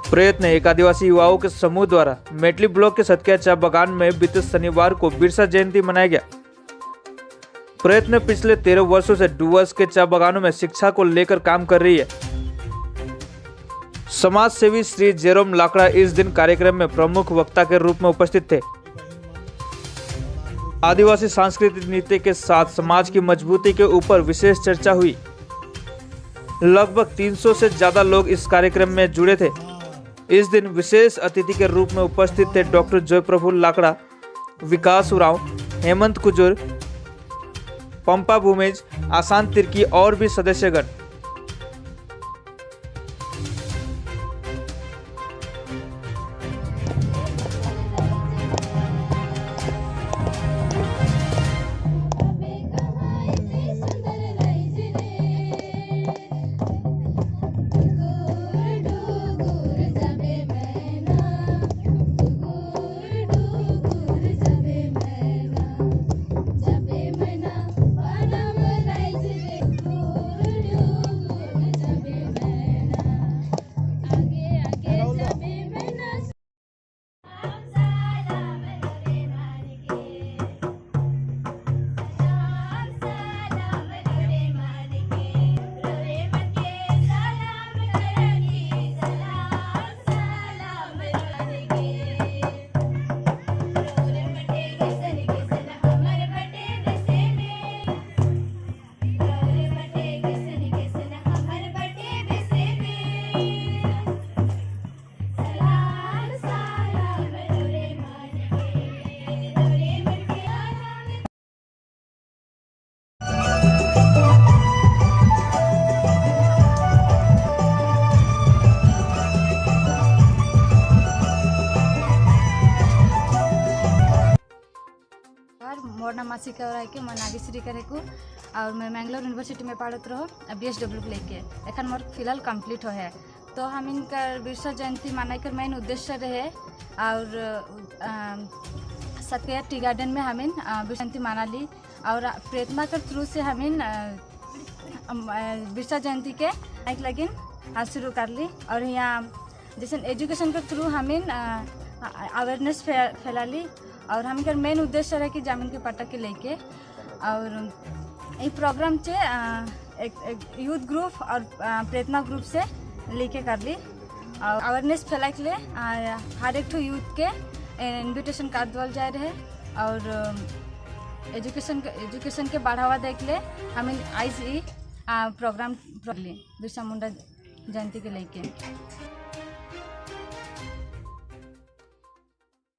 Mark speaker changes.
Speaker 1: प्रयत्न एक आदिवासी युवाओं के समूह द्वारा मेटली ब्लॉक के सतकिया चाय बागान में बीते शनिवार को बिरसा जयंती मनाया गया। प्रयत्न पिछले 13 वर्षों से डुवर्स के चाय बागानों में शिक्षा को लेकर काम कर रही है। समाज सेवी श्री जेरोम लाकड़ा इस दिन कार्यक्रम में प्रमुख वक्ता के रूप में उपस्थित थे। आदिवासी सांस्कृतिक नृत्य के साथ समाज की मजबूती के ऊपर विशेष चर्चा हुई। लगभग 300 से ज्यादा लोग इस कार्यक्रम में जुड़े थे। इस दिन विशेष अतिथि के रूप में उपस्थित थे डॉक्टर जयप्रभु लाकड़ा, विकास उरांव, हेमंत कुजूर, पंपा भूमिज, आसान तिर्की और भी सदस्यगण।
Speaker 2: मोर नाम आशिका और के मैं नागेश्वरी करे को और मैं मैंगलोर यूनिवर्सिटी में पढ़त रहो बीएसडब्ल्यू के लेके। एखन मोर फिलहाल कंप्लीट हो है। तो हम इनका बिरसा जयंती मनाए कर मेन उद्देश्य रहे और सतकिया टी गार्डन में हमिन बिरसा जयंती मना ली और प्रयत्न कर थ्रू से हमिन बिरसा जयंती के एक लगिन शुरू कर ली और यहाँ जैसे एजुकेशन के थ्रू हमिन अवेयरनेस फैला ली और हमकर मेन उद्देश्य रहे कि जमीन के पट्टा के लेके और ये प्रोग्राम चे एक यूथ ग्रुप और प्रयत्न ग्रुप से लेके कर ली और अवेयरनेस फैलाए के लिए हर एक ठो यूथ के इनविटेशन कार्ड दिवल जाए रहे और एजुकेशन के बढ़ावा दे के लिए हम आज ई प्रोग्राम ली बिरसा मुंडा जयंती के लेके।